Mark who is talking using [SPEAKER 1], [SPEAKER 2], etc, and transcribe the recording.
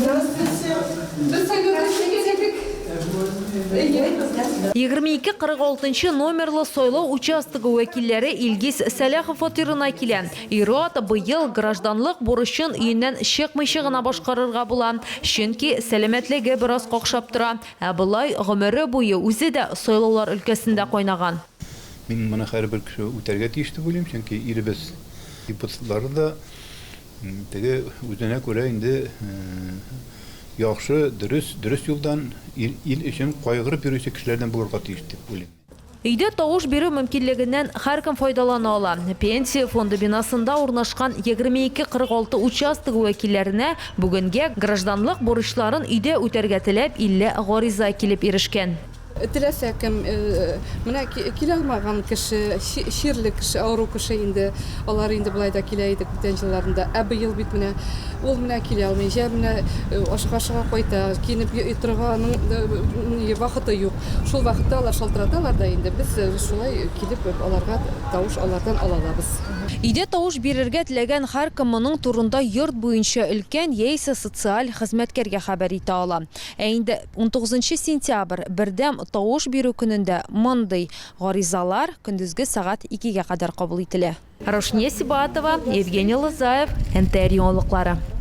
[SPEAKER 1] Здравствуйте. Без сайлауда эшләгән идек. Әйе.
[SPEAKER 2] 2246 нчы номерлы сайлау участогы вәкилләре Илгиз Сәлахов фатирына килә. Ир-ат быел гражданлык бурычын өеннән чыкмыйча гына башкарырга була, чөнки сәламәтлеге бераз какшап тора. Ә болай гомере буе үзе дә сайлаулар өлкәсендә кайнаган.
[SPEAKER 3] Мин моны һәрбер кеше үтәргә тиеш дип уйлыйм, чөнки илебез депутатлары да теге үзенә күрә инде яхшы, дөрес, дөрес юлдан, ил, ил өчен кайгырып йөрүче кешеләрдән булырга тиеш дип уйлыйм.
[SPEAKER 2] Өйдә тавыш бирү мөмкинлегеннән һәркем файдалана ала. Пенсия фонды бинасында урнашкан 2246 участогы вәкилләренә бүгенгә гражданлык бурычларын өйдә үтәргә теләп 50 гариза килеп ирешкән.
[SPEAKER 1] Теләсә кем, менә килә алмаган кеше, чирле кеше, авыру кеше инде, алар инде болай да килә идек бүтән елларында. Ә быел бит менә ул менә килә алмый, җә менә ашыга-ашыга кайта, киенеп торырга аның вакыты юк. Шул вакытта алар шалтыраталар да инде, без шулай килеп аларга тавыш алардан ала алабыз.
[SPEAKER 2] Өйдә тавыш бирергә теләгән һәркем моның турында йорт буенча өлкән яисә социаль хезмәткәргә хәбәр итә ала. Ә инде Унтугызынчы сентябрь, бердәм тавыш бирү көнендә мондый гаризалар көндезге сәгать икегә кадәр кабул ителә. Рушния Сибатова, Евгений Лызаев, НТР яңалыклары.